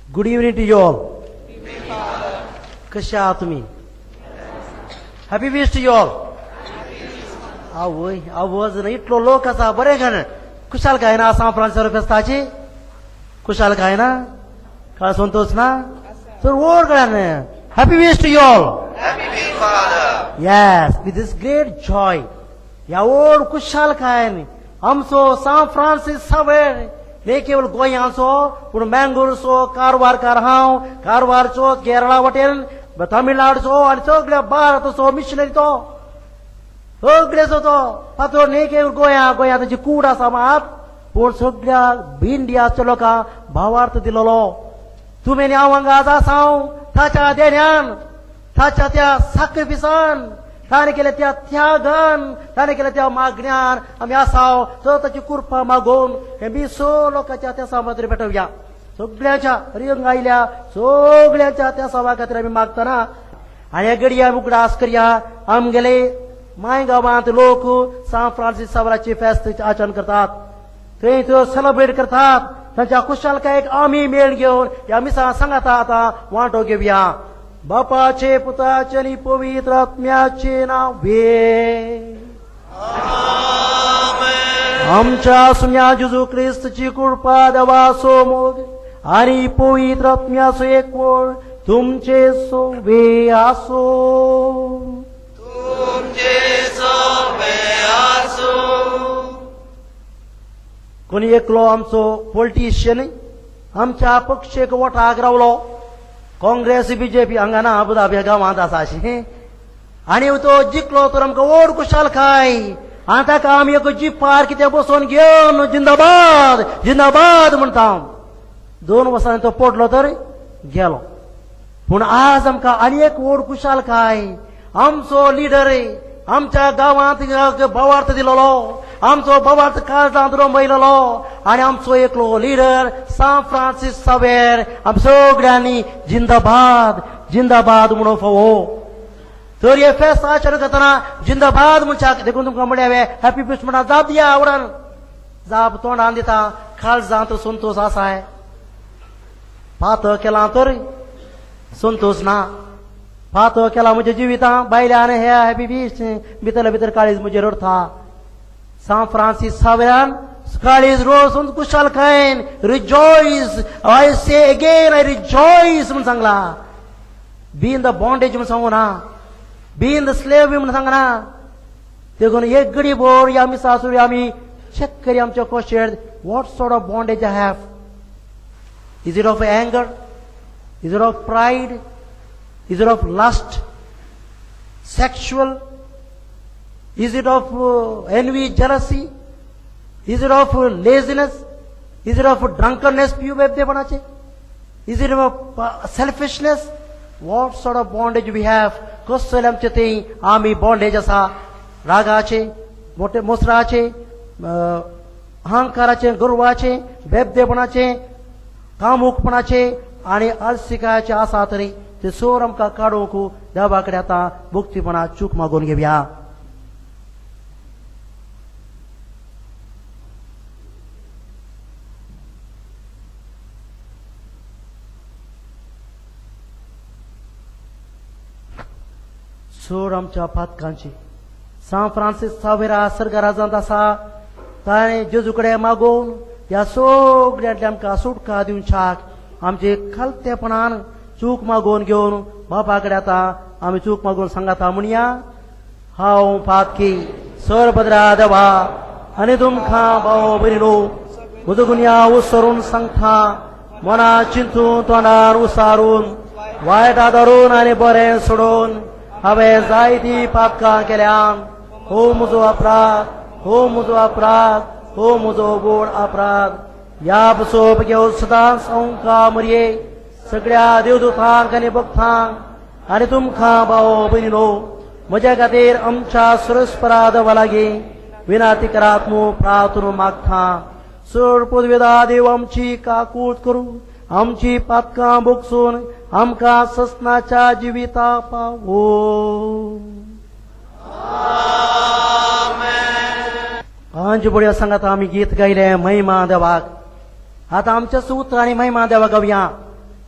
Good evening to you all. कशे आहा तुमी? Happy feast to you all. आवय आवाज ना, इतलो लोक आसा, बरें कारण खुशाल काय ना सांत फ्रांसिस फेस्ताची? खुशाल काय ना? काय संतोष ना? तर व्हड कळ्यान happy feast to you all. Happy feast, Father. Yes, with this great joy, ह्या व्हड खुशालकायेन आमचो सांत फ्रांसीस सावेर न्ही केवळ गोंयांचो पूण मँगलोरचो कारवारकार, हांव कारवारचो, केरळा वटेन तमिळनाडचो आनी सगळ्या भारताचो मिशनरी तो, सगळेचो तो पातोर. न्ही केवळ गोंया, गोंया ताची कूड आसा मात, पूण सगळ्या इंडियाच्या लोकांक भावार्थ दिलेलो. तुमी आनी हांव हांगा आज आसा ताच्या देण्यान, ताच्या त्या साक्रिफिसान, ताणें केल्या त्या त्यागान, ताणें केल्या त्या मागण्यान आमी आसाव. सो ताची कृपा मागून हे बी स लोकांच्या त्या खातीर पेटोवया. सगळ्यांच्या रिंग आयल्या, सगळ्यांच्या त्या सभा खातीर आमी मागतना आनी हे घडये आमी उगडास करया, आमगेले माय गांवांत लोक सांत फ्रांसीस सावराची फेस्त आचरण करतात, थंय त्यो सेलिब्रेट करतात. तांच्या खुशालकायेक आमी मेळ घेवन ह्या मिसां सांगाता आतां वांटो घेवया. बापाचे, पुताचे आनी पवित्र आत्म्याचे नावे. आमच्या सुम्या जेजू क्रिस्तची कृपा, देवाचो मोग आनी पवित्र आत्म्याचो एकवट तुमचे सोवे आसो. तुमचे सोबे आसूं. कोणी एकलो आमचो पॉलिटिशियन आमच्या पक्षेक वोटाक रावलो, काँग्रेस, बीजेपी, हांगा ना, अबुधाबी गांवांत आसा अशें, आनी तो जिखलो तर आमकां व्हड खुशालकाय आनी ताका आमी एक जिपार कितें बसोवन घेवन जिंदाबाद जिंदाबाद म्हणटा. 2 वर्सांनी तो पडलो तर गेलो. पूण आज आमकां आनी एक व्हड खुशालकाय, आमचो लिडर आमच्या गांवांत भावार्थ दिलेलो, आमचो भावार्थ काळजांत रोमयलेलो आनी आमचो एकलो लिडर सांत फ्रांसीस सावेर, आम सगळ्यांनी जिंदाबाद जिंदाबाद म्हणून फावो. तर हे फेस्त आचरण करतना जिंदाबाद म्हणच्याक देखून तुमकां म्हणलें हांवें, हॅपी फिस्ट म्हणा, जाप दिया आवडान. जाप तोंडान दिता, काळजांत संतोष आसाय? पातक केलां तर संतोष ना. पातक केला म्हज्या जिवितां भायल्यान हे हॅपी फिस्ट, भितरल्या भितर काळीज म्हजें रडता. सांत फ्रांसीस सावेरान काळीज रोसून खुशालकायेन "Rejoice, I say again, I rejoice" म्हणून सांगला. बी इन the bondage म्हणून सांगू ना, बी इन the slave म्हणून सांगना. देखून एक घडी भर ह्या मिसा आमी चेक करी आमच्या kosher, what sort of bondage I have. Is it of anger? Is it of pride? Is it of lust, sexual? Is it of envy, jealousy? Is it of laziness? Is it of drunkenness, पिवबेपणाचे? Is it of selfishness? What sort of bondage we have? कसले आमचे ते आमी bondage आसा? रागाचे, मोठे मोसराचे, अहंकाराचे, गर्वाचे, बेबदेपणाचे, कामुकपणाचे आनी आळसिकायाचे आसा तरी ते सोर आमकां काडूंक देवा कडेन आतां भक्तीपणा चूक मागून घेवया. सोड आमच्या पातकांची. सांत फ्रांसीस सावेरा सर्गराजांत आसा, ताणें जेजू कडेन मागून ह्या सगळ्यांतल्या आमकां सुटका दिवच्याक आमचे खालतेपणान चूक मागून घेवन बापा कडेन आतां आमी चूक मागून सांगाता म्हणया. हांव पातकी सरपदरा देवा आनी तुमकां भाव भयणीनो म्हजो गुन्यांव उसरून सांगता. मना चिंतून, तोंडार उसारून, वायटा धरून आनी बरें सोडून हांवें जायती पातकां केल्या. हो म्हजो अपराध, हो म्हजो अपराध, हो म्हजो व्हड अपराध. ह्या बसोप घेवन सदांच अंका मरये, सगळ्या देवदूतांक आनी भक्तांक आनी तुमकां भाव भयणीनो म्हज्या खातीर आमच्या सुरस्परा देवा लागीं विनाती करात म्हूण प्रार्थना मागता. चड पदवेदा देव आमची काकूत करूं, आमची पातकां भोगसून आमकां ससनाच्या जिविता पावो. आंज बळया सांगात आमी गीत गायलें महिमा देवाक. आतां आमच्या सूत्र आनी महिमा देवा गावया.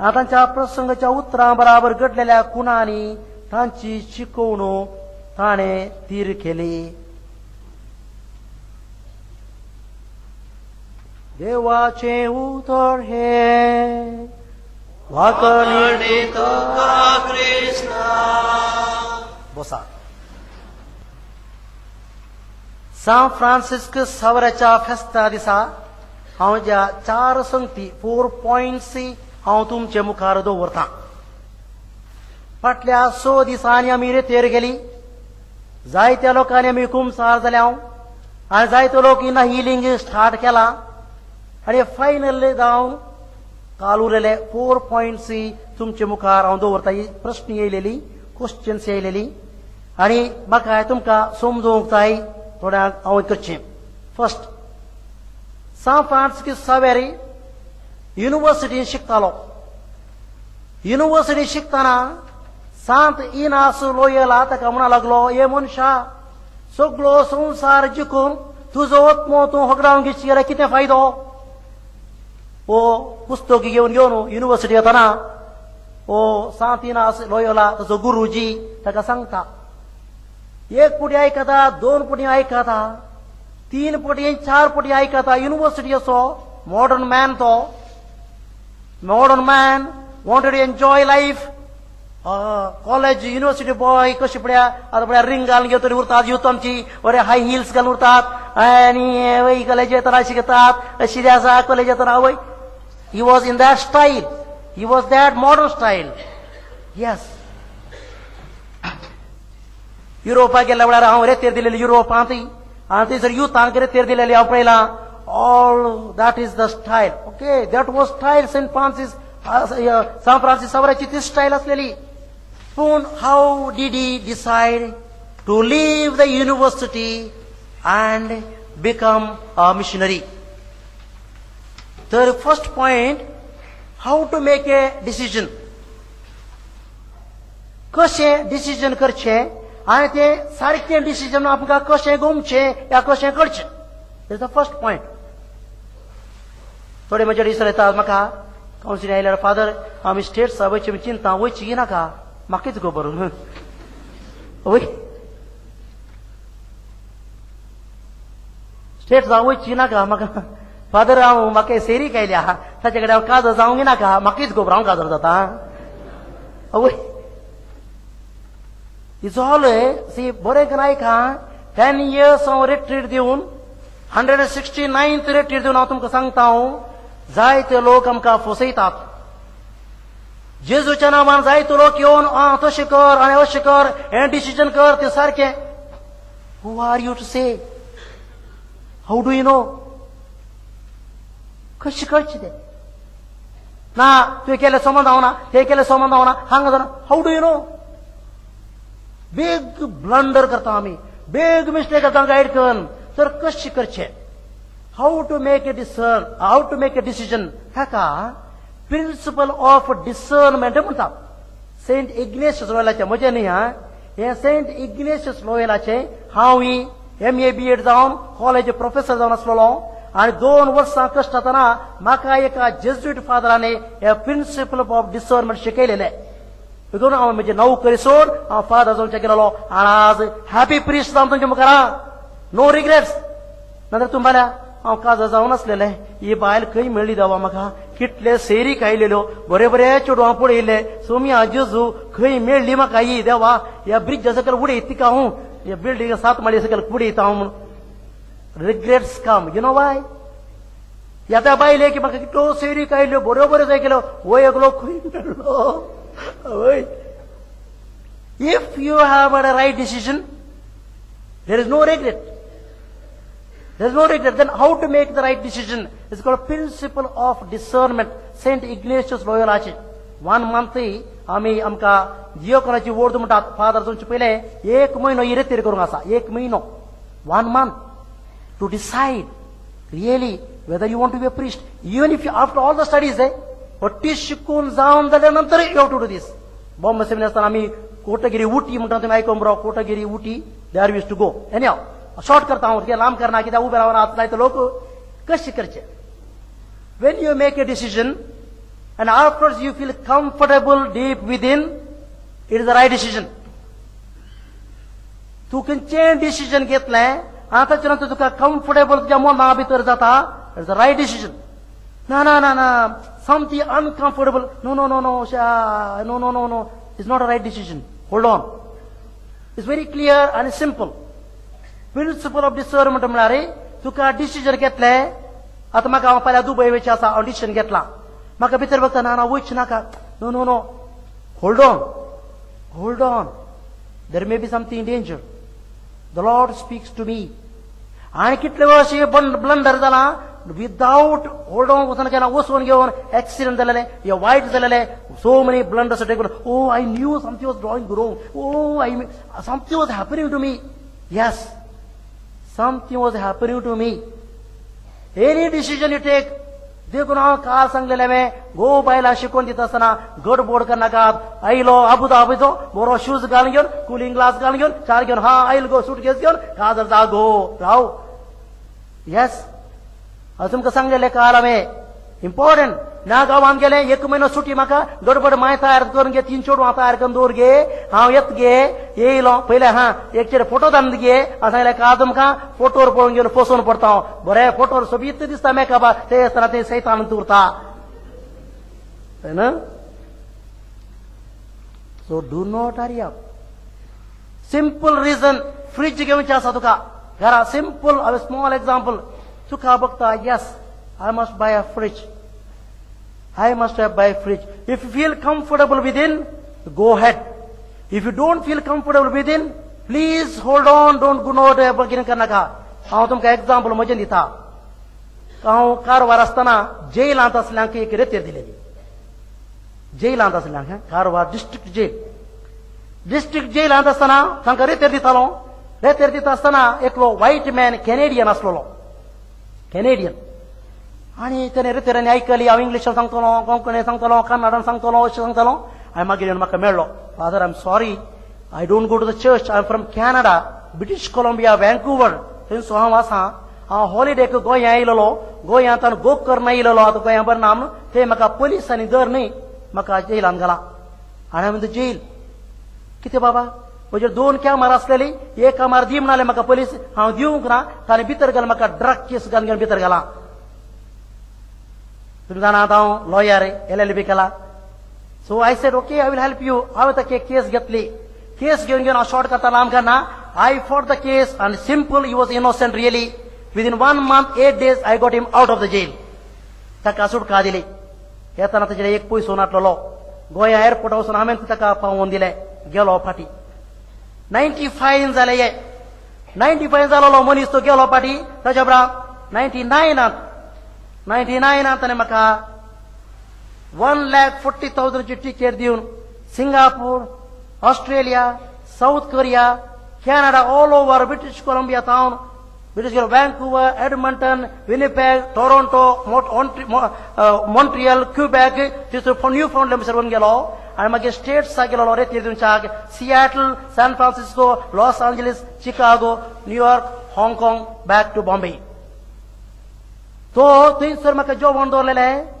आनी तांच्या प्रसंगाच्या उतरां बराबर घडलेल्या खुणांनी तांची शिकवणूक ताणें तीर केली. देवाचें उतर हें वाकणी तुका क्रिस्ता. बसा. सांत फ्रांसिस्क सावराच्या फेस्ता दिसा हांव ज्या चार संगती 4 पॉयंट्स हांव तुमचे मुखार दवरतां. फाटल्या 6 दिसांनी आमी रेतेर गेली. जायत्या लोकांनी आमी कुमसार जाल्या आनी जायते लोक इना हिलींग स्टार्ट केलां आनी फायनल जावन काल उरलेले 4 पॉयंट्स तुमचे मुखार हांव दवरता. ही प्रश्न येयलेली, क्वेश्चन्स येयलेली आनी म्हाका तुमकां समजोवंक जाय थोड्यांक हांव करचें. फर्स्ट, सांत फ्रांसिस्क सावेरी युनिवर्सिटीन शिकतालो. युनिवर्सिटी शिकतना सांत इनास लोयला ताका म्हणा लागलो, हे मनशा, सगलो संवसार जिखून तुजो आत्मो तूं होगडावन घेशी जाल्यार कितें फायदो? ओ पुस्तक घेवन घेवन युनिवर्सिटी वतना ओ सांत इनास लोयोला ताचो गुरुजी ताका सांगता, एक पुटी आयकता, 2 पुटी आयकता, 3 पुटी, 4 पुटी आयकता. युनिवर्सिटी असो मॉडर्न मॅन, तो modern man wanted to enjoy life. College university boy कशी पळया आतां पळया रिंग घालून घेवन तरी उरतात, यूथ आमची बरे हाय हिल्स घालून उरतात आनी वय कॉलेज येतना शिकतात, अशी आसा कॉलेज येतना वय. He was in that style, he was that modern style. Yes, युरोपाक गेल्ल्या वेळार हांव रेतेर दिलेली युरोपांत आनी थंयसर युथांक रेतेर दिलेली हांव पळयलां. All that is the style. Okay, that was style. Saint Francis, San Francis सावराची ती स्टायल असलेली. पूण how did he decide to leave the university and become a missionary? तर first point, how to make a decision. कशें decision करचें आनी तें सारकें decision आमकां कशें गोमचें या कशें करचें, is the first point. थोडे म्हजे दिसर येतात म्हाका कावन्सिलिंग आयल्यार, फादर आमी स्टेट्स वयचे चिंता वयची नाका, म्हाकाच खबर वय स्टेट्स वयची नाका म्हाका. फादर हांव म्हाका सेरी आयल्या ताचे कडेन हांव काजर जावंक नाका, म्हाकाच खबर हांव काजर जाता वय. Is all C बरें करून आयका. 10 इयर्स हांव रिट्रीट दिवन 169th retreat दिवन हांव तुमकां सांगता, हांव जायते लोक आमकां फसयतात. जेजूच्या नांवान जायते लोक येवन आं तशें कर आनी अशें कर, हें डिसिजन कर, तें सारकें. Who are you to say? How do you know? कशें कळचें तें? ना तुवें केलें समज जावना, तें केलें समज जावना, हांगा जावना. How do you know? Big blunder करता आमी, बेग मिस्टेक करता गायड करून. तर कशें करचें? How to make a discern, how to make a decision, हाका प्रिन्सिपल ऑफ डिसर्नमेंट म्हणटात. सेंट इग्नेशियस लोयलाचें, म्हजें न्ही हा हें, सेंट इग्नेशियस लोयलाचें. हांव ही MA B.Ed जावन कॉलेज प्रोफेसर जावन आसलेलो आनी 2 वर्सां कश्ट जातना म्हाका एका जेज्युइट फादराने हे प्रिन्सिपल ऑफ डिसर्नमेंट शिकयलेलें. देखून हांव म्हजी नोकरी सोड हांव फादर जावचें गेलोलो आनी आज हॅपी प्रिस्ट जावन तुमच्या मुखार. No regrets. नाजाल्यार तुमकां हांव काजार जावन आसलेलें. ही बायल खंय मेळ्ळी देवा म्हाका, कितले सेरी खायलेल्यो, बरे बरे चेडवां पळयले, सोम्या जेजू खंय मेळ्ळी म्हाका ही देवा. ह्या ब्रिजा सकयल उडयत तिका हांव, ह्या बिल्डींग 7 माळये सकयल उडयता हांव म्हणून. Regrets come, you know why? ह्या त्या बायले की म्हाका कितल्यो सेरी खायल्यो, बऱ्यो बऱ्यो जाय केल्यो, वय एकलो खंय मेळ्ळो वय. If you have a right decision, there is no regret. There is no regret. Then how to make the right decision? It's called principle of discernment. Saint Ignatius Loyolaचे 1 month आमी आमकां जियोकोनाची वोर्द म्हणटात. फादर तुमचे पयले 1 म्हयनो इरेतेर करूंक आसा, 1 म्हयनो, 1 month to decide really whether you want to be a priest. Even if you after all the studies, पट्टी शिकून जावन जाल्या नंतर you have to do this. Bombay seminary आसतना आमी कोटगिरी उटी म्हणटा, तुमी आयकून बरो, Kotagiri Ooty, there used to go. Anyhow short करता हांव, कित्याक लांब करना, कित्याक उबे रावना जायते लोक. कशें करचें? When you make a decision, And afterwards you feel comfortable deep within, it is the right decision. तूं खंयचें डिसिजन घेतलें आनी ताचे नंतर तुका कम्फर्टेबल तुज्या मना भितर जाता, it is the right decision. ना ना ना ना, something uncomfortable, no no no no no no no no, it's not a right decision. Hold on. It's very clear आनी सिंपल. प्रिन्सिपल ऑफ डिसर्नमेंट म्हळ्यार तुका डिसिजन घेतलें, आतां म्हाका हांव फाल्यां दुबय वयचें आसा, हांव डिसिजन घेतलां, म्हाका भितर बघता ना ना वयच नाका, no no no, hold on, hold on, there may be something danger, the Lord speaks to me. आनी कितले वर्स ब्लंडर जाला विदाउट होल्ड ऑन, वचून केन्ना वचून घेवन एक्सिडंट जालेले या वायट जालेले, so many blunders taken. Oh, I knew something was drawing wrong, oh I something was happening to me. Yes, something was happening to me. Any decision you take, देखून हांव काल सांगलेलें हांवें गो बायलां शिकोवन दिता आसतना गडबड करनाकात. आयलो आबुदाबीचो बरो शूज घालून घेवन, कुलींग ग्लास घालून घेवन, चार घेवन, हा आयल गो सुटकेस घेवन काजर जा गो राव. येस, हांव तुमकां सांगलेलें काल हांवें इम्पॉर्टंट. ना गांवांत गेलें एक म्हयनो सुटी म्हाका, गडबड माय तयार करून घे, तीन चेडवां तयार करून दवर गे, हांव येत गे येयलो पयलें हा एक चेर फोटो धाडून गे. हांव सांगलें काल तुमकां फोटोर पळोवन घेवन फसोवन पडटा हांव, बरें फोटोर सोबीत दिसता मेकअप, ते आसतना ते सैतान उरता ना. So do not hurry up. Simple reason, fridge घेवचें आसा तुका घरा, सिंपल हांवें स्मॉल एग्जाम्पल तुका बघता, yes I must buy a fridge, I must have buy a fridge. If you feel comfortable within, go ahead. If you don't feel comfortable within, please hold on, don't go not कितें करनाका. हांव तुमकां example म्हजें दिता. हांव कारवार आसतना जेलांत आसल्यांक एक रेतेर दिलेली, जेलांत आसल्यांक, कारवार डिस्ट्रिक्ट जेल, डिस्ट्रिक्ट जेलांत आसतना तांकां रेतेर दितालो. रेतेर दिता आसतना एकलो व्हायट मॅन कॅनेडियन आसलेलो, कॅनेडियन, आनी तेणे रेतेरांनी आयकली हांव इंग्लिशान सांगतलो, कोंकणी सांगतलो, कन्नडान सांगतलो, अशें सांगतलो. हांवें मागीर येवन म्हाका मेळ्ळो, father I am sorry, I don't go to the church, I am from Canada, British Columbia, Vancouver, थंयसो हांव आसा, हांव हॉलिडेक गोंया येयलेलो, गोंयांत गोकर्ण येयलेलो, आतां गोंया बरें ना म्हणून ते म्हाका पोलिसांनी धर न्हय म्हाका जेलान घाला. आनी हांवें जेल कितें बाबा, म्हजेर दोन कॅमरा आसलेली, एक कामार दी म्हणाले म्हाका पोलीस, हांव दिवंक ना, ताणें भितर घाल म्हाका ड्रग केस घालून घेवन भितर घाला. तुमी जाणा आतां हांव लॉयर LLB केला. So I said okay I will help you. हांवें ताका केस घेतली, केस घेवन घेवन हांव शॉर्ट करता आमकां ना. I fought the case and simple, he was innocent really. Within 1 month 8 days I got him out of the jail. ताका सुटका दिली. येताना ताजेर एक पयसो नासलेलो, गोंया एअरपोर्टा वचून हांवें ताका पावोवन दिलें, गेलो फाटी. 95 जाले हे, 95 जालोलो मनीस तो गेलो फाटी. ताच्या उपरांत 99 ताणें म्हाका 1,40,000 टिकेट दिवन Singapore, Australia, South Korea, Canada, all over British Columbia town, British Columbia, Vancouver, Edmonton, Winnipeg, Toronto, Montreal, Quebec, थंयसर न्यू फाउंडलँड भितर गेलो. आनी मागीर स्टेट्साक गेलो रेतीर दिवच्याक, Seattle, San Francisco, Los Angeles, Chicago, New York, Hong Kong, back to Bombay. तो थंयसर म्हाका जेवण दवरलेलें.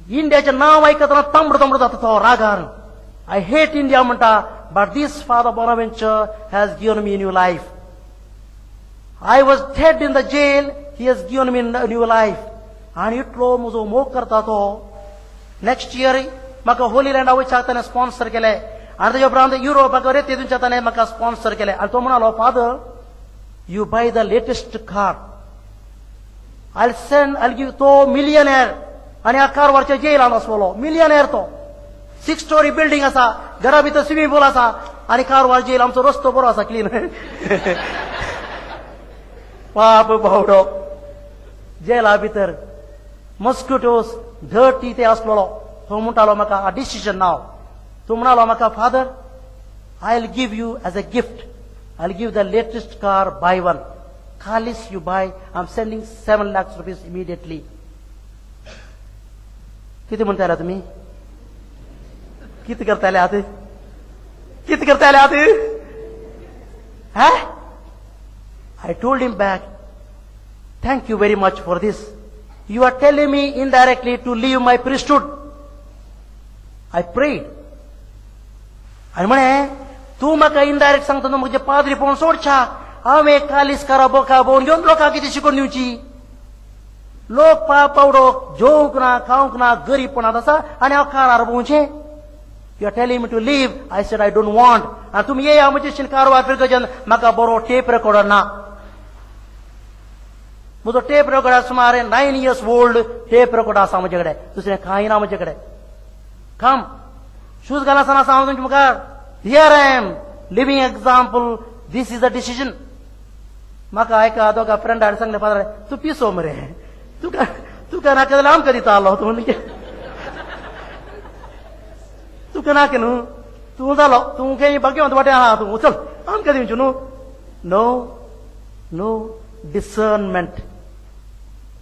इंडियाचें नांव आयकतना तांबडो तांबडो जाता तो रागार. I hate India म्हणटा, but this Father Bonaventure has given me new life. I was dead in the jail, he has given me new life. आनी इतलो म्हजो मोग करता तो. नेक्स्ट इयर म्हाका होली लँडा वयच्याक ताणें स्पॉन्सर केलें, आनी ताच्या उपरांत युरोपाक रेती दिवच्या ताणें म्हाका स्पॉन्सर केलें. आनी तो म्हणालो, father you buy the latest car, I send, I give. तो मिलियनॅर आनी ह्या कारवारच्या जेलान आसलेलो मिलियनॅर तो. 6 स्टोरी बिल्डींग आसा, घरा भितर स्विमींग पूल आसा, आनी कारवार जेल आमचो रस्तो बरो आसा क्लीन. पाप बावडो जेला भितर मस्किटोस डर्टी ते आसलेलो. तो म्हणटालो म्हाका डिसिजन नाव, तो म्हणालो म्हाका, father I will give you as a gift, I will give the latest car, buy one Qualis you buy, I am sending 7 lakhs rupees immediately. कितें म्हणटाले तुमी? कितें करताले आतां? कितें करताले आतां? हा? I told him back, thank you very much for this. You are telling me indirectly to leave my priesthood. I prayed. आनी म्हळें, तूं म्हाका इनडायरेक्ट सांगता न्हू म्हजें पाद्रीपण सोडच्या. हांवें कालीस कारा बोका भोवन घेवन लोकांक कितें शिकोवन दिवची? लोक पावडो जेवंक ना, खावंक ना, गरीबपणांत आसा आनी हांव कारार भोंवचें? You are telling me to leave. I said I don't want. आनी तुमी येया म्हजे कारवार फिरगजन. म्हाका बरो टेप रेकॉर्डर ना. म्हजो टेप रेकॉर्डर सुमार 9 years old tape record आसा म्हजे कडेन. दुसरें कांय ना म्हजे कडेन. कम शूज घालनासतना आसा हांव तुमच्या मुखार. Here I am, living example. This is a decision. म्हाका एका दोगा फ्रेंडान सांगलें, फादर, तूं पिसो मरे. तुका तुका नाका जाल्यार आमकां दिता आलो तूं. तुका नाका न्हू, तूं जालो, तूं खंय भाग्यवंत वाटे आहा तूं. चल, आमकां दिवचें न्हू. No, no, discernment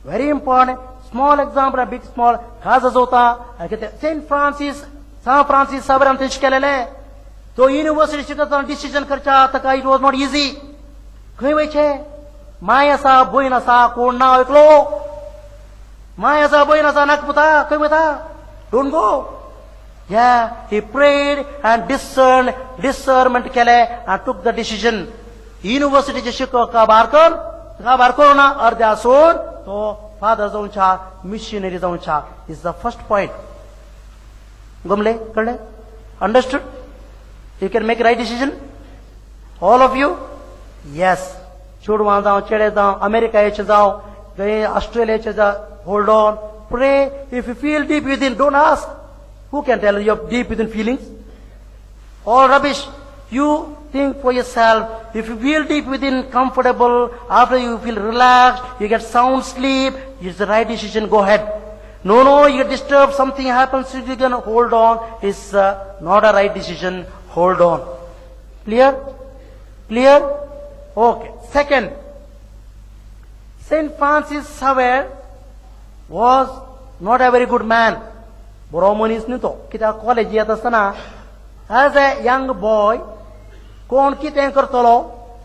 very important. Small example, big small. काज चोवता सेंट फ्रांसीस, सान फ्रांसीस साबरान तेश केलेले. तो युनिव्हर्सिटी शिकतना डिसिजन करच्या ताका it was not easy. खंय वयचें? माय आसा, भयण आसा, कोण ना, एकलो. माय आसा, भयण आसा, नाका पुता, खंय वता? Don't go. Yeah, he prayed and discerned, discernment केले and took the decision. युनिव्हर्सिटीचे शिकप काबार कर, काबार करूं ना, अर्द्या सोड, तो फादर जावच्या, मिशनरी जावच्या. Is the first point. गमले? कळ्ळे? Understood? You can make right decision, all of you? Yes. चेडवां जावं, चेडे जावं, अमेरिकाचे जावं, थंय ऑस्ट्रेलियाचे जावं, hold on, pray. If you feel deep within, don't ask who can tell your deep within feelings. All rubbish. You think for yourself. If you feel deep within comfortable, after you feel relaxed, you get sound sleep, it's the right decision, go ahead. No, you get disturbed, something happens, you can hold on. It's not a right decision, hold on. Clear? Clear? Okay. Second, Saint Francis Xavier was not a very good man. बरो मनीस न्हू तो. कित्याक, college येत आसतना as a young boy कोण कितें करतलो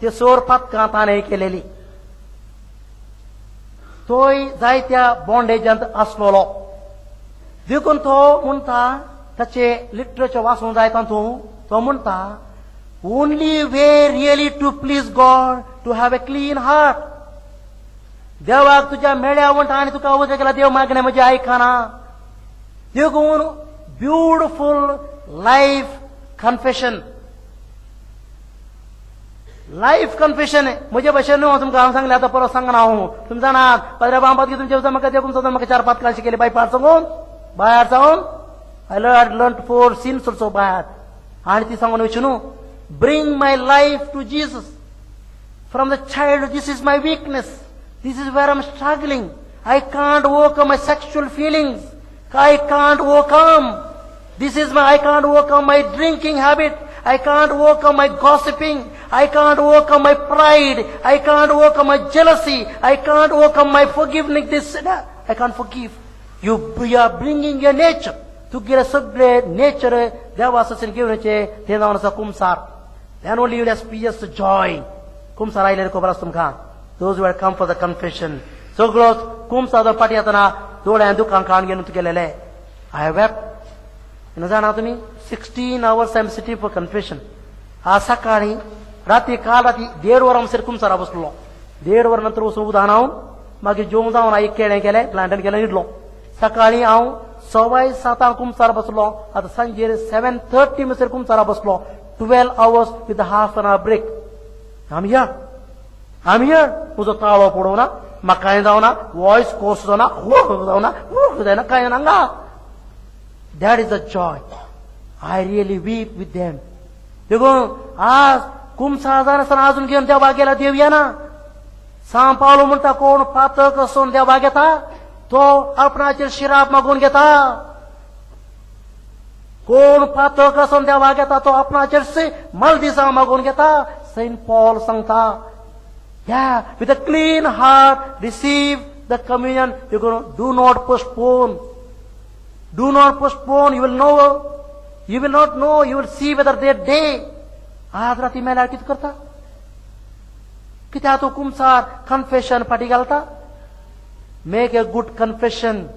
ते सोर पातकां ताणें केलेली. तोय जायत्या बॉन्डेजांत आसलेलो. देखून तो म्हणटा, ताचे लिटरेचर वाचूंक जाय तातूंत तो म्हणटा, only way really to please God, to have a clean heart. देवाक तुज्या मेळ्या म्हणटा आनी तुका वचूंक गेल्यार देव मागणें म्हजें आयकना. देखून beautiful life confession, life confession. म्हजे भशेन न्हू. तुमकां हांव सांगलें, आतां परत सांगना हांव. तुमी जाणात, पाद्रे बांबात की तुमचे म्हाका देखून म्हाका चार पांच क्लासी केली बाय पार्ट सांगून बाय सांगून. I learn four sins also by heart. आनी ती सांगून वयची न्हू. Bring my life to Jesus. From the child, this is my weakness. This is where I'm struggling. I can't overcome my sexual feelings. I can't overcome. This is my, I can't overcome my drinking habit. I can't overcome my gossiping. I can't overcome my pride. I can't overcome my jealousy. I can't overcome my forgiveness. This, I can't forgive. You are bringing your nature. तुगेले सगळे nature देवा Sassen घेवचे ते जावन आसा कुमसार. Then only you will experience the joy. कुमसार आयले खबर आसा तुमकां, those who come for the confession. सगळो कुमसार फाटी येतना दोळ्यान दुकान काण घेवन गेलेले. I wept. जाणा तुमी, 16 hours I am sitting for confession. आज सकाळी, राती, काल राती देड वर आमसर कुमसारा बसलो. देड वर नंतर वचून उदान हांव मागीर जेवण जावन एक केळें केलें, प्लांटन केलें, न्हिदलो. सकाळी हांव 7:15 कुमसार बसलो. आतां सांजेर 7:30 म्हणसर कुमसारा बसलो. 12 hours with half an hour break. I'm here, I'm here. म्हजो ताळो पडोवना, म्हाका कांय जावना, वॉयस कोर्स जावना, हो जावना, हो जायना, कांय जायना हांगा. That is a joy. I really weep with them. देखून आज कुमसार जायनासतना अजून घेवन देवाक गेला, देव येना. सांग पावलो म्हणटा, कोण पातक आसून देवाक येता तो आपणाचेर शिराप मागून घेता. कोण पातक आसून देवाक येता तो आपणाचेर मलदिसां मागून घेता. सेंट पॉल सांगता, yeah, with a clean heart receive the communion. You do not postpone. Do not postpone. You will know, you will not know, you will see whether their day. आज राती मेल्यार कितें करता? कित्याक तूं कुमसार कन्फेशन फाटी घालता? Make a good confession,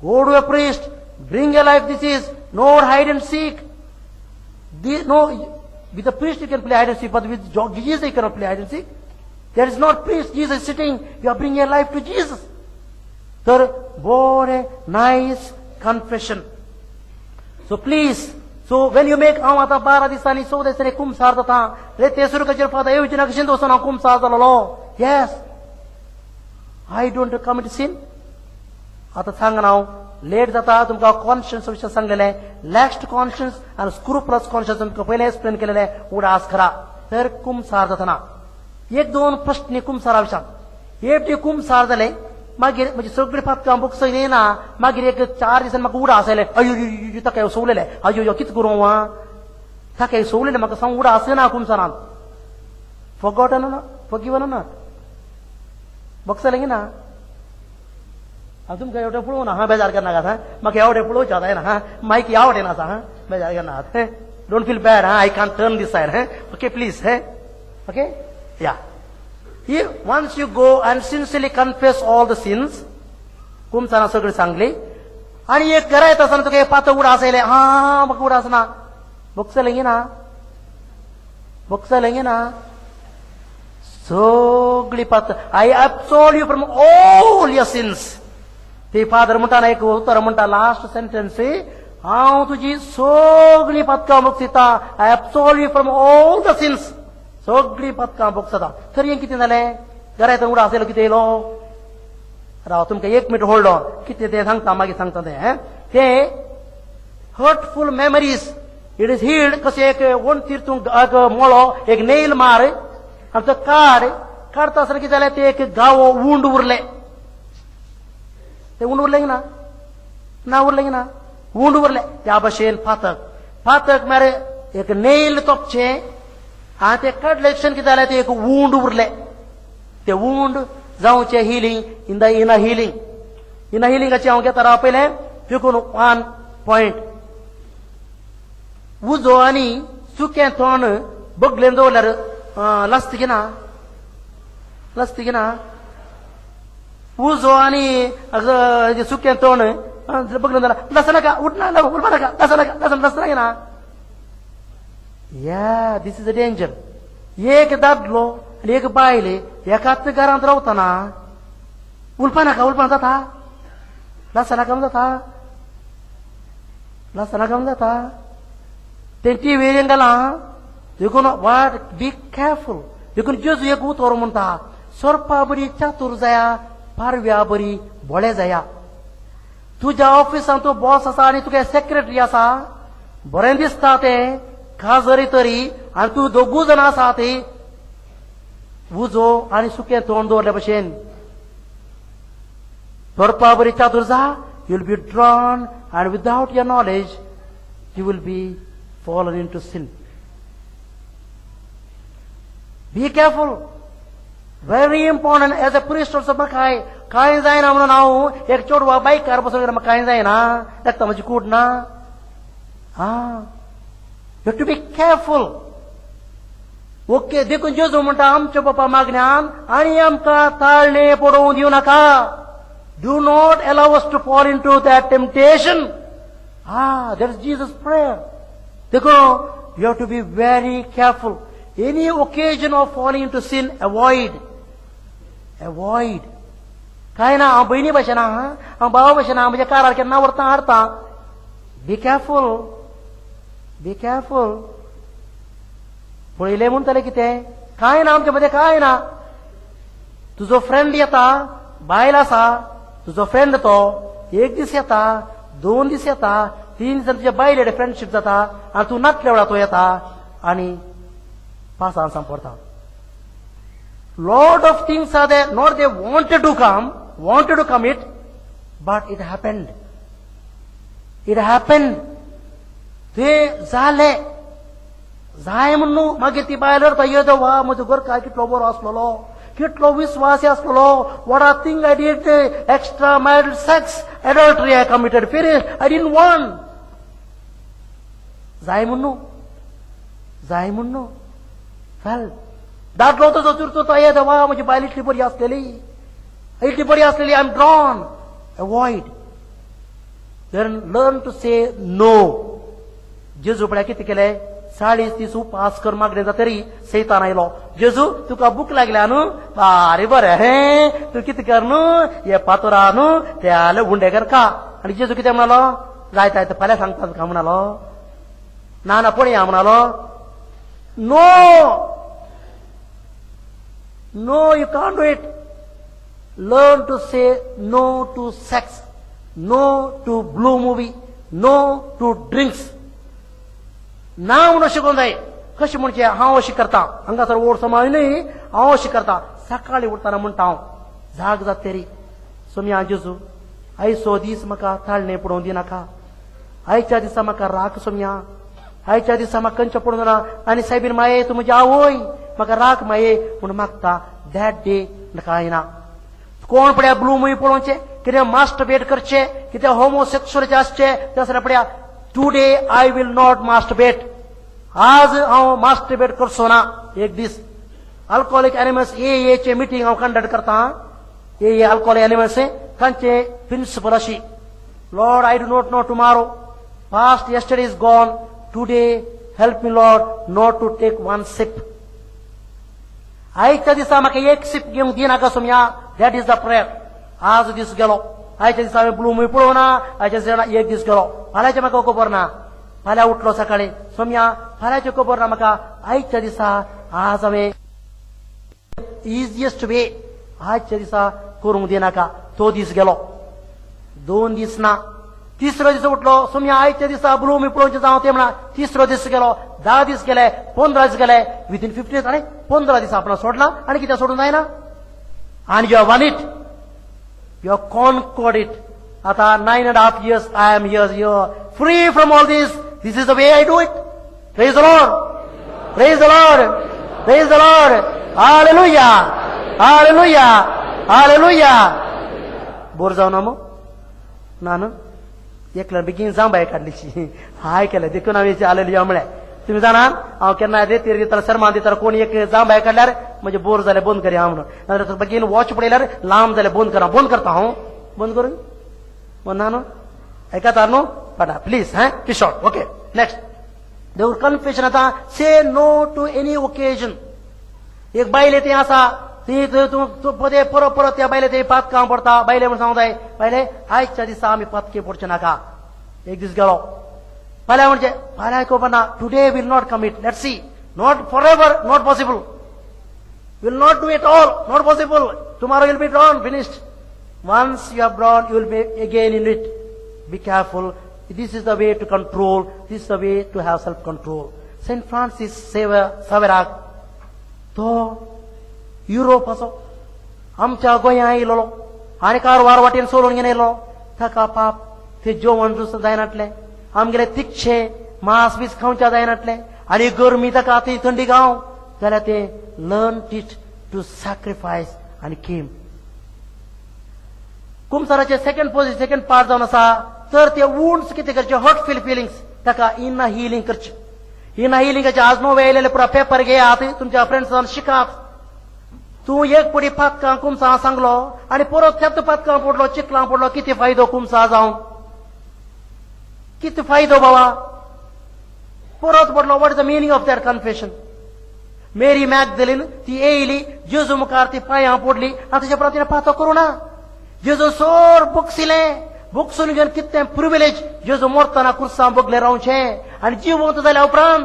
go to a priest, bring a life. This is no hide and seek. No, with a priest you can play hide and seek, but with Jesus you cannot play hide and seek. There is not priest, Jesus is sitting, you are bringing your life to Jesus. तर बरें nice confession. So please, so when you make, हांव आतां 12 दिसांनी 14 दिसांनी कुमसार जाता रे, ते सुरकाचेर father येवचे कशें वचून हांव कुमसार जालोलो. Yes, I don't commit sin. आतां सांगना हांव लेट जाता तुमकां कॉन्शियन्स विशय सांगलेलें, लॅक्स्ट कॉन्शियन्स आनी स्क्रुप्लस कॉन्शियन्स तुमकां पयलें एक्सप्लेन केलेलें, उडास करा. तर कुमसार जातना एक दोन प्रश्न कुमसारा विशयान, एक ती कुमसार जालें मागीर म्हजी सगळीं पातकां बुकसय येना, मागीर एक 4 दिसान म्हाका उडास आयलें, अयो ताका सोवलेलें, अयो कितें करूं हांव, ताका सोवलेलें म्हाका सांग उडास येना कुमसारान. फॉरगॉटन ना, फॉरगिवन ना, बगसलें ना. हांव तुमकां एवढें पळोवना हा, बेजार करनाकात हा, म्हाका एवढें पळोवचें जायना हा, मायक आवडेन आसा हा, बेजार करनाकात. Don't feel bad हा, I can't turn this side. Okay please. Okay yeah. Once you go and sincerely confess all the sins, कुमसाना सगळी सांगली आनी एक घरा येता आसतना तुका एक पातळ उडास आयलें, हा म्हाका उडास ना, बगसलें ना, बगसलें ना, सगळी पातळ. I absolve you from all your sins. ते फादर म्हणटा ना एक उतर म्हणटा लास्ट सेंटेन्स, हांव तुजी सगळी पातकां बगसिता, I absolve you from all the sins. सगळीं पातकां बगसता. तर हें कितें जालें, घरा येतना उडास आयलो कितें येयलो, राव तुमकां एक मिनट होल्ड ऑन, कितें तें सांगता मागीर सांगता तें. तें hurtful memories it is healed. कशें एक वणतीर तूं एक मोळो एक नेल मार आनी तो काड, काडता आसतना कितें जालें, तें एक गावो उंड उरलें, तें उंड उरलें ना, ना उरलें ना, उंड उरलें. त्या भशेन पातक, पातक म्हळ्यार एक नेल तोपचें आनी तें काडलें कितें जालें, तें एक उंड उरलें, तें उंड जावचें healing in the in a healing. In a हिलिंगाचें हांव घेता राव पयलें देखून 1 पॉयंट. उजो आनी सुकें तोंड बगलेन दवरल्यार लसत ना, लसत ना. उजो आनी सुकें तोंड बगलेन दवरल्यार लसनाका, उठना, उठपा नाका, लसनाका, लसना ना. Yeah, this is a danger. एक दादलो आनी एक बायल एकाच घरांत रावतना उलपा नाका, उलपा जाता, लसनाका जाता, लसनाका जाता. तें टिव्हीर घालां देखून वाट, बी केअरफूल. देखून जेजू एक उतर म्हणटा, सोरपा बरी चातूर जाया, पारव्या बरी भोळे जाया. तुज्या ऑफिसान तूं बॉस आसा आनी तुगे सेक्रेटरी आसा, बरें दिसता तें खाजरी तरी, आनी तूं दोगूय जाणां आसा ती उजो आनी सुकें तोंड दवरल्या भशेन. सोरपा बरी चातूर जा, you will be drawn and without your knowledge you will be fallen into sin. Be careful. Very important as a priest also. म्हाका कांय जायना म्हणून हांव एक चेडवा बायकार बसून म्हाका कांय जायना, ताका म्हजी कूड ना. हा, you to be careful. Okay, देखून जेजू म्हणटा आमच्या बापा मागण्यान आनी आमकां ताळणे पडोवंक दिवं नाका. Do not allow us to fall into that temptation. Ah, that is Jesus' prayer. देखून you have to be very careful. Any occasion of falling into sin, avoid. Avoid. काय ना, हांव भयणी भशेन आहा, हांव भावा भशेन आहा, म्हज्या कारार केन्ना व्हरता हाडता. Be careful, be careful. पळयलें म्हणटलें कितें, कांय ना आमच्या मदें, कांय ना. तुजो फ्रेंड येता, बायल आसा, तुजो फ्रेंड तो एक दीस येता, 2 दीस येता, 3 दिसान तुज्या बायले फ्रेंडशीप जाता आनी तूं नातल्या वेळार तो येता आनी पासां सांपडटा. Lot of things are there, not they wanted to come, wanted to commit, but it happened. It happened. ते जाले जाय म्हणून मागीर ती बायल रडटा, येदो वा म्हजो घरकार कितलो बरो आसलेलो, कितलो विस्वासी आसलेलो. What a thing I did, extra marital sex, adultery I committed, finish, I didn't want. जाय म्हणून, जाय म्हणून वेल दादलो तो चतुर्थो येता, वा म्हजी बायल इतली बरी आसलेली, इतली बरी आसलेली, I am drawn. Avoid. Then learn to say no. जेजू पळय कितें केलें, 40 दीस उपास कर मागणे जातरी सैतान आयलो. जेजू तुका भूक लागल्या न्हू, बारी बरें हें, तूं कितें कर न्हू, हे पातोरा न्हू ते आले उंडे कर का. आनी जेजू कितें म्हणालो, जायत जायत फाल्यां सांगता तुका म्हणालो. ना ना पळया म्हणालो. No no, you can't do it. Learn to say no to sex, no to blue movie, no to drinks. ना म्हणून शिकूंक जाय. कशें म्हणचें, हांव अशें करता, हांगासर ओड समाय न्हय, हांव अशें करता. सकाळीं उठतना म्हणटा हांव, जाग जाता तरी सोमया जेजू, आयचो दीस म्हाका ताळणें पडोवंक दिनाका, आयच्या दिसा म्हाका राख सोमया, आयच्या दिसा म्हाका खंयचें पडूंक ना, आनी सायबीन माये तूं म्हजी आवय, म्हाका राख माये म्हूण मागता. That day कांय ना. कोण पळया ब्लू मुवी पळोवचें, कितें मास्टरबेट करचें, कितें होमोसेक्सुअलाचें आसचें, त्या पळया today I will not masturbate. आज हांव मास्टरबेट करचो ना एक दीस. अल्कोहोलिक एनिमल्स ए चे मिटींग हांव कंडक्ट करता. ए अल्कोहोलिक एनिमल्स तांचे प्रिंसिपल अशी, Lord I do not know tomorrow, past yesterday is gone, today help me Lord not to take one sip. आयच्या दिसा म्हाका एक सिप घेवंक दिनाका Somaiya. That is the prayer. आज दीस गेलो, आयच्या दिसा हांवें ब्लू मुवी पळोवना, आयच्या दिसा एक दीस गेलो. फाल्यांचें म्हाका खबर ना. फाल्यां उठलो सकाळीं, सोमया फाल्यांचें खबर ना म्हाका, आयच्या दिसा आज हांवें इजिएस्ट वे आयच्या दिसा करूंक दिनाका. तो दीस गेलो, 2 दीस ना. तिसरो दीस उठलो, सोमया आयच्या दिसा ब्लू मुवी पळोवचें जावं तें म्हणा. तिसरो दीस गेलो, 10 दीस गेले, 15 दीस गेले, विथीन 15 आनी 15 दीस आपण सोडला आनी कितें सोडूंक जायना. आनी you have won it, you have conquered it. आता 9.5 years I am here, you free from all this. This is the way I do it. Praise the Lord, praise the Lord, praise the Lord. Hallelujah, hallelujah, hallelujah. Bore जावना ना मग ना न्हू, एकल्यान बेगीन जांबाय काडलीशी हाय केलें देखून हांवें हालेलुया म्हळें. तुमी जाणा हांव केन्ना रेतीर दितना सरमान दितना कोण एक जांबाय काडल्यार म्हणजे बोर जालें, बंद करी हांव म्हणून. नाजाल्यार बेगीन वॉच पळयल्यार लांब जालें, बंद करा, बंद करता हांव, बंद करून ना न्हू, आयकता न्हू पडा प्लीज. हें be short. Okay, next देव कन्फेशन. आतां say no to any occasion. एक बायले ती आसा, ती तूं पदे परत परत त्या बायले ते पातकां पडता. बायले म्हण सांगताय, बायले आयच्या दिसा आमी पातके पडचे नाका. एक दीस गेलो, फाल्यां म्हणजे फाल्यां खबर ना. Today will not commit, let see, not for ever, not possible, will not do it all, not possible. Tomorrow will be drawn, finished. Once you have drawn, you will be again in it. Be careful. This is the way to control. This is the way to have self control. Saint Francis सावेराक तो युरोपाचो आमच्या गोंया येयलो आनी कारवार वाटेन सोडून घेवन येयलो. ताका पाप ते जेवण दुसरें जायनातलें, आमगेले तिखशे मांस बीस खावच्या जायनातलें, आनी गरमी ताका ती थंडी गांव जाल्यार ते लर्न टीच टू सॅक्रिफायस आनी केम. कुमसाराचे सेकंड पोझिशन, सेकंड पार्ट जावन आसा. तर ते वुंड्स कितें करचे, हर्टफुल फिलिंग्स, ताका इन्ना हिलिंग करचे, इन्ना हिलिंग करचे. आज नवे आयलेले पुरा पेपर घेयात, तुमच्या फ्रेंड्सान शिकात. तूं एक पडी पातकां कुमसा सांगलो आनी परत त्याच पातकां पडलो, चिकलां पडलो, कितें फायदो कुमसा जावन, कितें फायदो बाबा? परत पडलो. What is the meaning of that confession? Mary Magdalene ती येयली जेजू मुखार, ती पांयां पडली आनी तेच्या उपरांत तिणें पातो करूं ना. जेजू सोर बक्षिलें, बक्षून घेवन कितें प्रिविलेज, जेजू मरतना कुर्सां बगले रावचें आनी जिवंत जाल्या उपरांत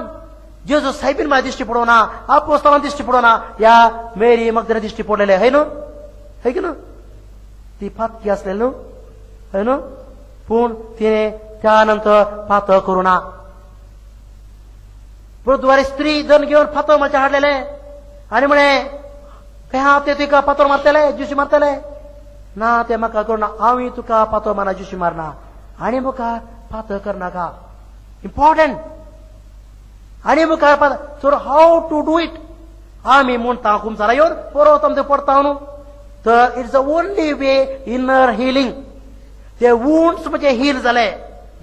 जेजू सायबीन म्हाका दिश्टी पडोना, आपोस्तालां दिश्टी पडोना, ह्या मेरी मगदलीन दिश्टी पडलेले. हय न्हू, हय की न्हू? ती पातकी आसलेली न्हू, हय न्हू? पूण तिणें त्या नंतर पातळ करूं ना. बुधवारी स्त्री जण घेवन फातर मारचे हाडलेले आनी म्हळें, खंय हांव ते तुका फातर मारतले, जुशी मारतले ना, ते म्हाका करूं ना, हांवूय तुका फातर मारना, जुशी मारना, आनी मुखार फातर करनाका. इम्पॉर्टंट. आनी मुखार so how to do it. आमी म्हणटा कुमसारा येवन परत आमचें पडता न्हू, तर it's the only way inner healing. ते वुंड्स म्हणजे हील जाले.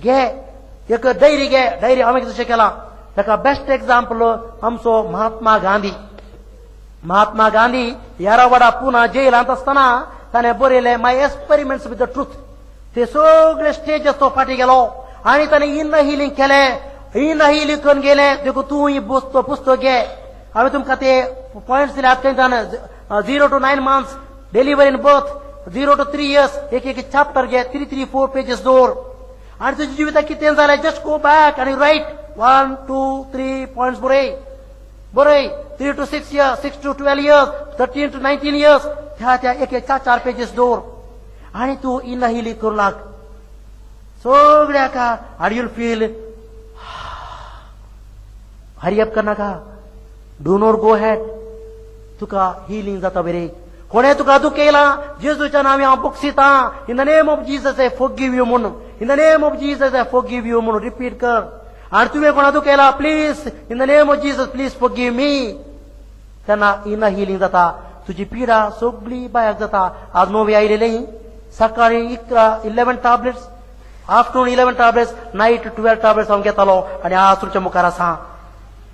घे एक डायरी, घे डायरी. हांवें जशें केलां ताका बेस्ट एग्जाम्पल आमचो महात्मा गांधी. महात्मा गांधी येरावाडा पुना जेलांत आसतना ताणें बरयलें my experiments with the truth. ते सगळे स्टेजस तो फाटी गेलो आनी ताणें इनर हिलींग केलें. इनर हिलींग करून गेलें देखून तूं ही पुस्तक घे. हांवें तुमकां ते पॉयंट्स दिले आतां 0 to 9 months delivery in birth, 0 to 3 years एक एक चॅप्टर घे, 3 3 4 पेजीस दवर आनी तुज्या जिविताक कितें जालें जस्ट गो बॅक आनी रायट 1 2 3 पॉयंट्स बरय बरय. 3 to 6 years, 6 to 12 years, 13 to 19 years त्या त्या एक एक 4 4 पेजीस दवर आनी तूं इनर हिलींग करूं लाग सगळ्याक आनी युल फील. हरी अप करनाका, do not go head, तुका हिलींग जाता बरे. कोणें तुका दुखयला जेजूच्या नांव हांव बक्षितां, in the name of Jesus I forgive you म्हूण, in the name of Jesus I forgive you म्हूण रिपीट कर. आनी तुवें कोणा दुखयला please in the name of Jesus please forgive me, तेन्ना इनर हिलींग जाता. तुजी पिडा सगळी बायाक जाता. आज नवी आयलेली सकाळी 11 tablets, afternoon 11 tablets, night 12 tablets हांव घेतालो आनी आज तुमच्या मुखार आसा.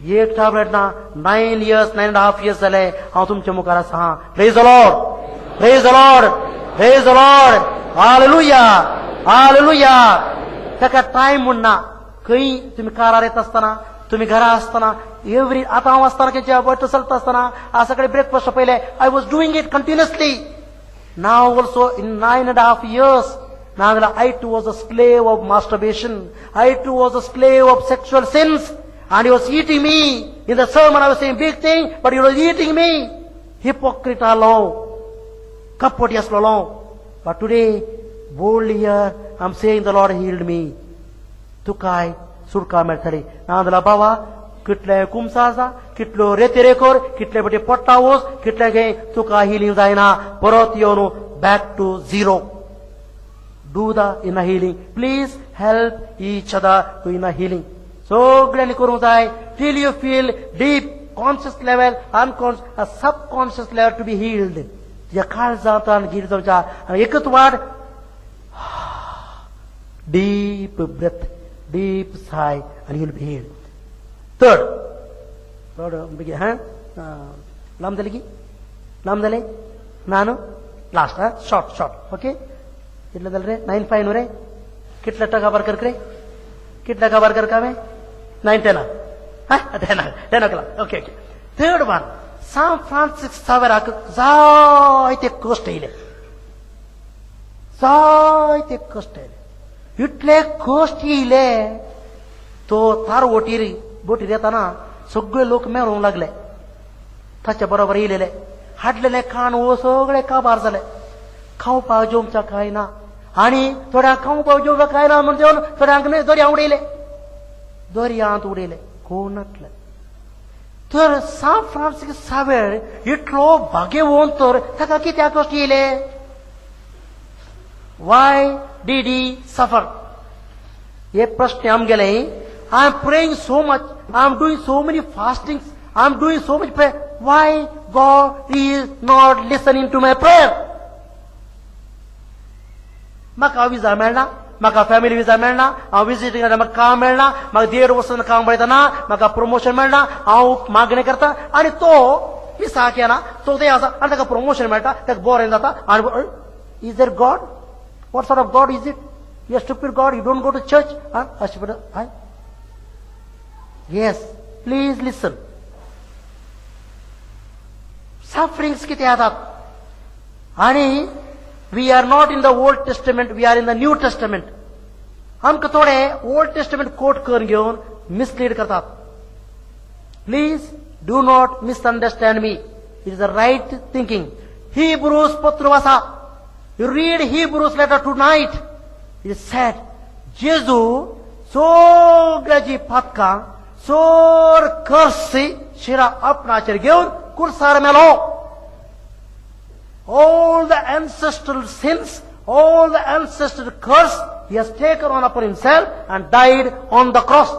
एक टॅबलेट ना, 9 years, 9.5 years जाले हांव तुमच्या मुखार आसा. Praise the Lord, praise the Lord, praise the Lord, hallelujah, hallelujah. ताका टायम म्हूण ना. खंय तुमी कारार येता आसतना, तुमी घरा आसतना, एवरी आतां हांव आसतना खंयच्या वाट चलता आसतना आज सकाळी ब्रेकफास्ट पयलें I was doing it continuously. Now also in 9.5 years, now I too was a slave of masturbation. I too was a slave of sexual sins. And he was eating me. In the sermon I was saying big thing, but he was eating me. Hypocrite आलो, कपटी आसलेलो. But today, boldly here, I am saying the Lord healed me. तुकाय सुटका मेळटली. ना जाल्यार बाबा कितले कुमसार जा, कितल्यो रेतेरे कर, कितले पटी पोट्टा वच, कितले घे, तुका हिलींग जायना. परत येवन back to zero. Do the inner healing. Please help each other to inner healing. सगळ्यांनी करूंक जाय till you feel deep conscious level, unconscious, subconscious level to be healed. तुज्या काळजांत हील जावच्या आनी एकच वाट, डीप ब्रेथ, डीप साय आनी you'll be healed. Third, third बेगीन हा लांब जालें की लांब जालें ना न्हू? लास्ट हा, शॉर्ट शॉर्ट. ओके, कितले जालें रे? 9:05 न्हू रे? कितले टका बार कर रे? कितले काबार कर हांवें? 9 10 हा 10 10 o'clock. Okay okay. Third one, San Francis सावेराक जायते कश्ट येयले, जायते कश्ट येयले. इतले कश्ट येयले तो तार वोटीर बोटीर येताना सगळे लोक मेरोवंक लागले. ताच्या बरोबर येयलेले हाडलेले खाण हो सगळे काबार जाले. खावपाक जेवच्या कांय ना आनी थोड्यांक खावपाक जेवपाक कांय ना म्हण जेवन थोड्यांक न्हय दर्या उडयले, दर्यांत उडयले, कोण नासले. तर सांत फ्रांसीस सावेर इतलो भाग्यवंत, तर ताका कित्याक कश्ट येयले? Why did he suffer? हे प्रश्न आमगेले. I am praying so much, I am doing so many fastings, I am doing so much prayer, why God is not listening to my prayer? म्हाका विजा मेळना, म्हाका फॅमिली विजा मेळना, हांव visiting म्हाका काम मेळना, म्हाका 1.5 वर्सां काम पळयतना म्हाका प्रमोशन मेळना. हांव मागणी करता आनी तो मिसाक येना, तो ते आसा आनी ताका प्रमोशन मेळटा, ताका बरें जाता. आनी is there God? What sort of God is it? You stupid God, you don't go to church अशें म्हणटा. Yes, please listen. Sufferings कितें येतात आनी we are not in the Old Testament, we are in the New Testament. आमकां थोडे old testament कोट करून घेवन mislead करतात. Please do not misunderstand me. It is the right thinking. Hebrews पत्र आसा. You read Hebrews letter tonight. It said जेजू सगळ्याची पातकां चड कर्स शिरा आपणाचेर घेवन कुर्सार मेलो. All the ancestral sins, all the ancestral curse, he has taken on upon himself and died on the cross.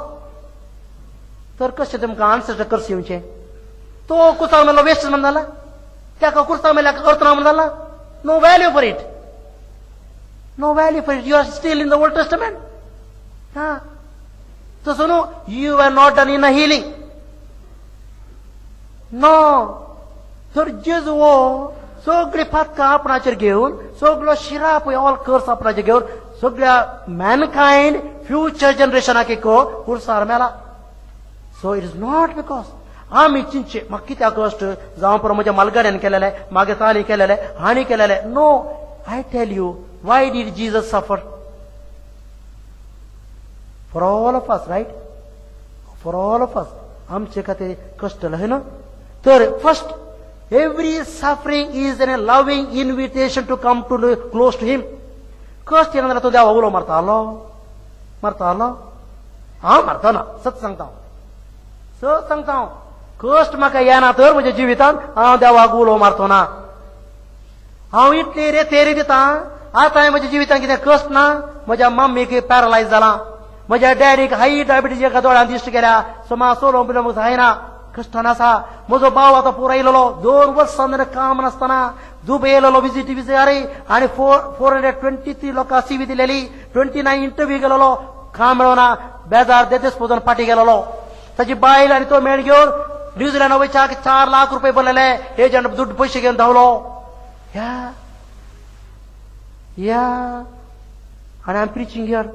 तर कशें तुमकां ancestral curse येवचें? तो कुर्सार मेलो वेस्ट म्हण जाला? ताका कुर्सार मेल्याक अर्थ ना म्हण जाला? No value for it, no value for it. You are still in the Old Testament. हा तसो न्हू, you are not done inner healing. No. तर जेजू हो सगळी पातकां आपणाचेर घेवन, सगळो शिराप, ऑल कर्स आपणाचेर घेवन, सगळ्या मॅनकायंड, फ्युचर जनरेशनाक एक कुर्सार मेला. So it is not because आमी चिंतचे म्हाका कित्याक कश्ट, जावं पुरो म्हज्या मालगाड्यान केलेले, मागे ताली केलेले, हांणी केलेले. No, I tell you, why did Jesus suffer? For all of us, right? For all of us. आमचे खातीर कश्ट हय ना? तर first, every suffering is an a loving invitation to come to close to him. कश्ट येना जाल्यार तूं देवा उलो मारतालो? मारतालो? हांव मारतना, सत सांगता, सत सांगता हांव. कश्ट म्हाका येना तर म्हज्या जिवितान हांव देवाक उलो मारतो ना. हांव इतली रे तेरी दिता. आतां म्हज्या जिवितान कितें कश्ट ना? म्हज्या मम्मीक पॅरलायज जाला, म्हज्या डॅडीक हाय डायबिटीज, एका दोळ्यान दिश्ट गेल्या, सो मा सोलोवंक बिलोवंक जायना, कश्टान आसा. म्हजो भाव आतां पुरो येयलेलो, 2 वर्सां काम नासतना दुबय येयलेलो, विजीट विजार, आनी 423 लोकां सीवी दिलेली, 29 इंटरव्यू गेलेलो, काम मेळना, बेजार देतेस पोजून फाटी गेलेलो. ताची बायल आनी तो मेळ घेवन न्यूझिलंड वयच्याक 4 लाख रुपये भरलेले. एजंट दुड्ड पयशे घेवन धांवलो. या या आनी I am preaching here.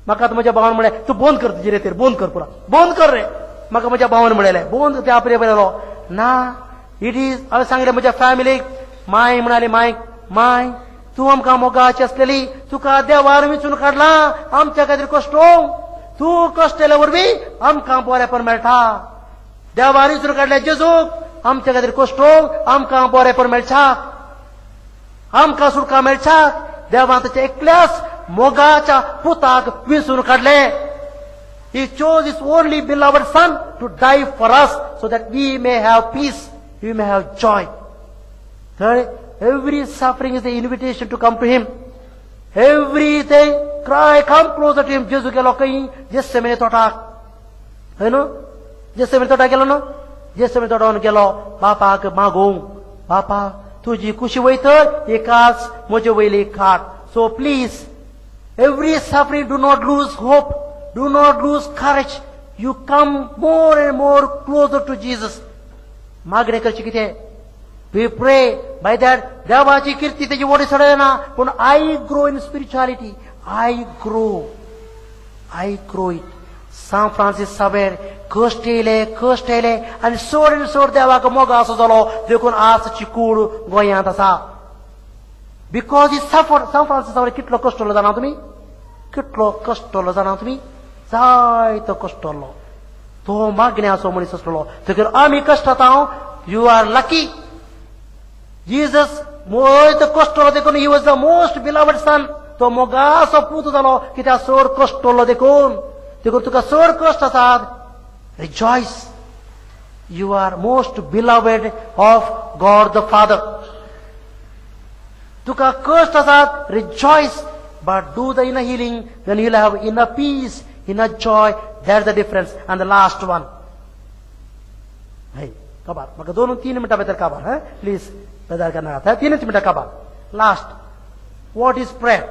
म्हाका आतां म्हज्या भावान म्हणलें, तूं बंद कर तुजी रे, ते बंद कर, पुरा बंद कर रे. म्हाका म्हज्या भावान म्हणलें बंद. ते आपले बरयलो ना. It is, हांवें सांगलें म्हज्या फॅमिलीक. माय म्हणाली, माय, माय, तूं आमकां मोगाची आसलेली, तुका देवान विचून काडला आमच्या खातीर कश्ट. तूं कश्ट केल्या वरवीं आमकां बरेंपण मेळटा. देवान विचून काडल्या जेजूक आमच्या खातीर कश्ट, आमकां बरेंपण मेळच्या, आमकां सुटका मेळच्या. देवान ताच्या एकल्याच मोगाच्या पुताक विंचून काडले. He chose his only beloved son to die for us so that we may have peace, we may have joy. Third, every suffering is the invitation to come to him. Everything, cry, come closer to him. जेजू गेलो खंय? जेसेमनी तोटाक, हय न्हू? जेसेमनी तोटाक गेलो न्हू? जेसेमनी तोटान गेलो बापाक मागूंक, बापा, तुजी खुशी वयतर ही कास म्हजे वयली काड. So please, every suffering, do not lose hope, do not lose courage. You come more and more closer to Jesus. मागणें करचें कितें? We pray by that देवाची कीर्ती तेजी वडी चडयना, पूण I grow in spirituality. I grow, I grow it. San Francis Xavier कश्ट येयले, कश्ट येयले आनी सोड आनी सोड देवाक मोग असो जालो, देखून आजची कूड गोंयांत आसा, because he suffer. San Francis Xavier कितलो कश्टलो जाणा तुमी? कितलो कश्टलो जाणा तुमी? जायतो कश्टलो. तो मागण्याचो मनीस आसलो. देखून आमी कश्टात, you are lucky. Jesus मोयत कश्टलो देखून he was the most beloved son. तो मोगाचो पूत जालो कित्याक? चड कश्टलो देखून. देखून तुका चड कश्ट आसात, rejoice, you are most beloved of God the Father. तुका कश्ट आसात, rejoice, but do the inner healing, then you have inner peace, inner joy. That the difference. And the last one, हय, काबार म्हाका 2-3 मिनटां भितर काबार. हय, प्लीज बेजार करनाका. तीनच मिनटां काबार. Last, what is prayer?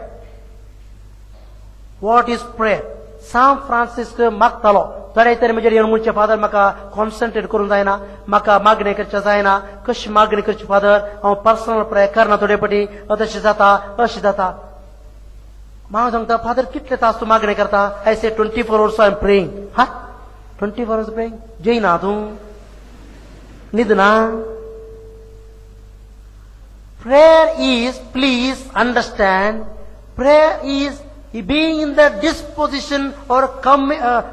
What is prayer? San Francis मागतालो. थोडे तरी म्हजेर येवन म्हणचे, फादर, म्हाका कॉन्सन्ट्रेट करूंक जायना, म्हाका मागणें करचें जायना, कशी मागणी करची फादर? हांव पर्सनल प्रेयर करना, थोडे पटी तशें जाता, अशें जाता. हांव सांगता, फादर, कितले तास तूं मागणें करता? I say, 24 hours I am praying. हा, 24 hours praying? जेयना तूं? न्हिदना? Prayer is, please understand, prayer is being in the disposition or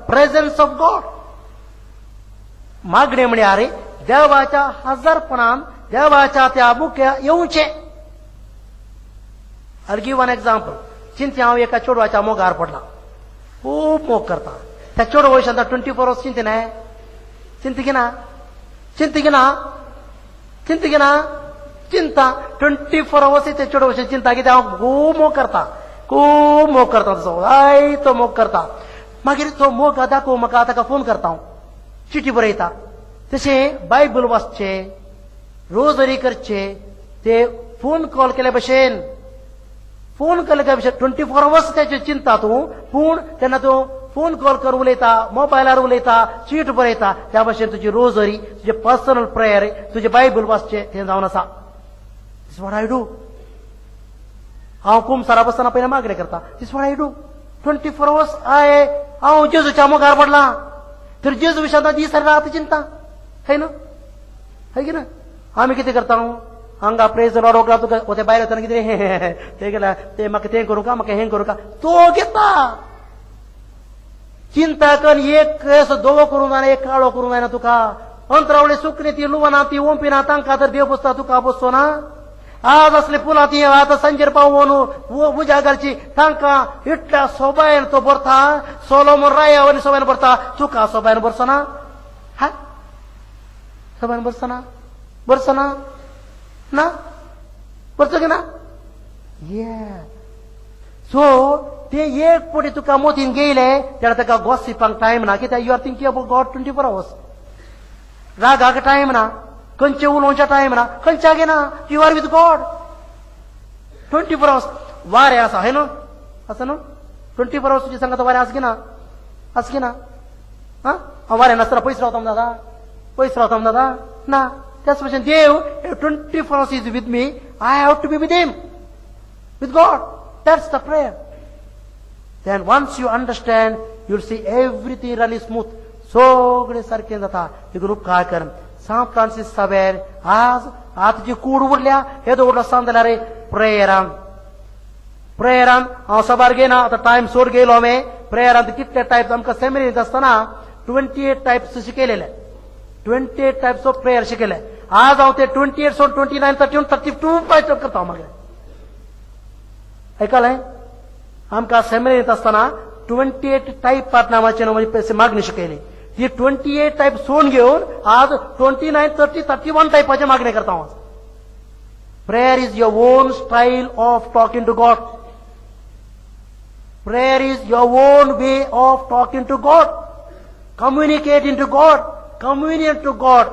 presence of God. मागणे म्हळ्यार देवाच्या हजारपणान, देवाच्या त्या मुख्या येवचें. I give one example. Chinte हांव एका चेडवाच्या मोगार पडला, खूब मोग करता. त्या चेडवा वयशान 24 अवर्स चिंते न्हय? चिंतगिना, चिंतगिना, चिंतगिना, चिंता. 24 अवर्स ते चेडवा चिंता. कित्याक? हांव खूब मोग करता, खूब मोग करता तसो, जायतो मोग करता. मागीर तो मोग दाखोव म्हाका ताका फोन करता हांव, चिटी बरयता. तशें बायबल वाचचे, रोजरी करचे, ते फोन कॉल केल्या भशेन. फोन केले काय भशेन 24 अवर्स त्याची चिंता तूं, पूण तेन्ना तूं फोन कॉल कर उलयता, मोबायलार उलयता, चीट बरयता, त्या भशेन तुजी रोजरी, तुजें पर्सनल प्रेयर, तुजें बायबल वाचचें तें जावन आसा. This what I do. हांव कुमसारा बसतना पयलें मागणें करता. This what I do. 24 hours I हांव जेजूच्या मुखार पडला तर जेजू विशयांत दीस आनी रात चिंता. हय न्हू? हय की ना? आमी कितें करता? हांगा प्रेज लॉर्ड वगळा तुका ते भायर वतना कितें ते गेल्या ते म्हाका तें करूं का, म्हाका हें करूं का, तो घेता. चिंता कर एक केस धवो करूंक जायना, एक काळो करूंक जायना तुका. अंतरावळे सुकणी ती लुवना, ती ओंपिना, तांकां तर देव पोसता, तुका पोसचो ना. आज असले फुलां ती आतां सांजेर पावोवन उज्या घालची, तांकां इतल्या सोबायन तो भरता. सोलोमन राया वरी सोबायन भरता, तुका सोबायन भरचो ना? हा, सोबायन भरचो ना? भरचो ना? ना भरचो की ना? ये सो ते एक पटी तुका मोतीन गेले तेन्ना ताका गॉसिपांक टायम ना. कित्याक? You are thinking about God 24 hours. रागाक time ना, खंयचे उलोवच्या टायम ना, खंयच्याक ना. You are with God 24 hours. वारें आसा, हय न्हू? आसा न्हू? 24 आवर्स तुजी सांगता वारें आसा की ना? आसा की ना? हां, वारें नासतना पयस रावता दादा? पयस रावता दादा? ना. त्याच भशेन देव 24 hours is with me. I have to be with him, with God. That's the prayer. Then once you understand, you'll see everything running smooth. सगळें सारकें जाता. देखून उपकार कर सांत फ्रांसीस सावेर आज आतां जी कूड उरल्या येदो व्हडलो सांत जाल्यार प्रेयरान प्रेयरान हांव साबार घेयना, आतां टायम सोड गेलो हांवें. प्रेयरान कितले टायप्स आमकां सेमिनरींत आसतना 28 टायप्स शिकयलेले. 28 टायप्स ऑफ प्रेयर शिकयले. आज हांव ते 28 सोड 29, 31, 32 पायट करता हांव. मागीर आयकलें, आमकां सेमिनरींत आसतना 28 टायप नामाचे म्हणजे मागणी शिकयली. ती 28 टायप सोडून घेवन आज 29, 30, 31 टायपाचे मागणी करता हांव. Prayer is your own style of talking to God. Prayer is your own way of talking to God, communicating to God, communion to God,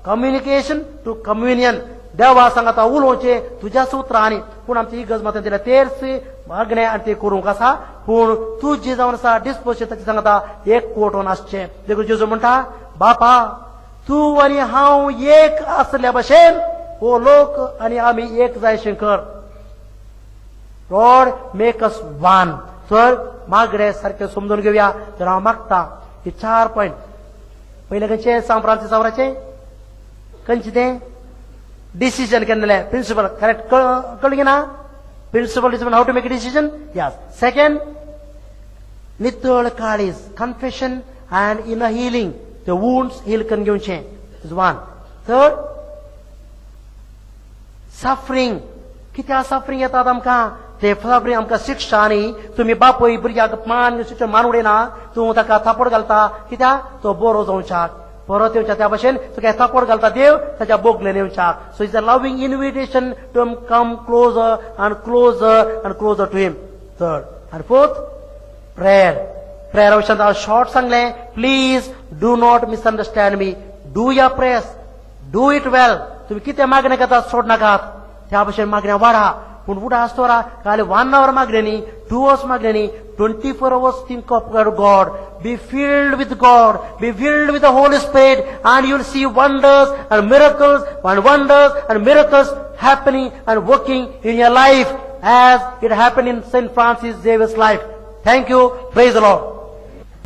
communication to communion. देवा सांगता उलोवचें तुज्या सुत्रांनी. पूण आमची इगर्ज मात दिल्या तेर्स मागणें आनी तें करूंक आसा. पूण तुजी जावन आसा डिस्पोजिशन ताची सांगता एक कोटोन आसचें. देखून जेजू म्हणटा, बापा तूं आनी हांव एक आसल्या भशेन हो लोक आनी आमी एक जायशें कर. Lord, make us one. तर मागणे सारकें समजून घेवया. तर हांव मागता हे 4 पॉयंट. पयलें खंयचें? सांत फ्रांसीस सावराचें खंयचें तें डिसिजन केन्ना प्रिंसिपल करेक्ट कळ्ळें ना? Principle is how to make a decision. Yes. Second, नितळ काळीज, confession and in a healing, the wounds heal करून घेवचें is one. Third, suffering. कित्याक सफरींग येतात आमकां? ते सफरींग आमकां शिक्षा. आनी तुमी बापूय भुरग्याक मान शिक्षण मान उडयना, तूं ताका थापड घालता. कित्याक? तो बरो जावच्याक, परत येवच्या. त्या भशेन तुका थापड घालता देव ताच्या बोगलेन येवच्याक. So is a loving invitation to come closer and closer and closer to him. Third and fourth, prayer. Prayer विशयांत हांव शॉर्ट सांगलें. Please do not misunderstand me. Do your prayers, do it well. तुम्ही कितें मागणें करतात सोड नाकात. त्या भशेन मागण्या वाडा. पूण उडा आसतोरा खाली 1 our मागणें न्ही, 2 अवर्स मागणें न्ही, 24 hours think of God. Be filled with God, be filled with the Holy Spirit, and you'll see wonders and miracles and wonders and miracles happening and working in your life as it happened in Saint Francis Xavier's life. Thank you. Praise the Lord.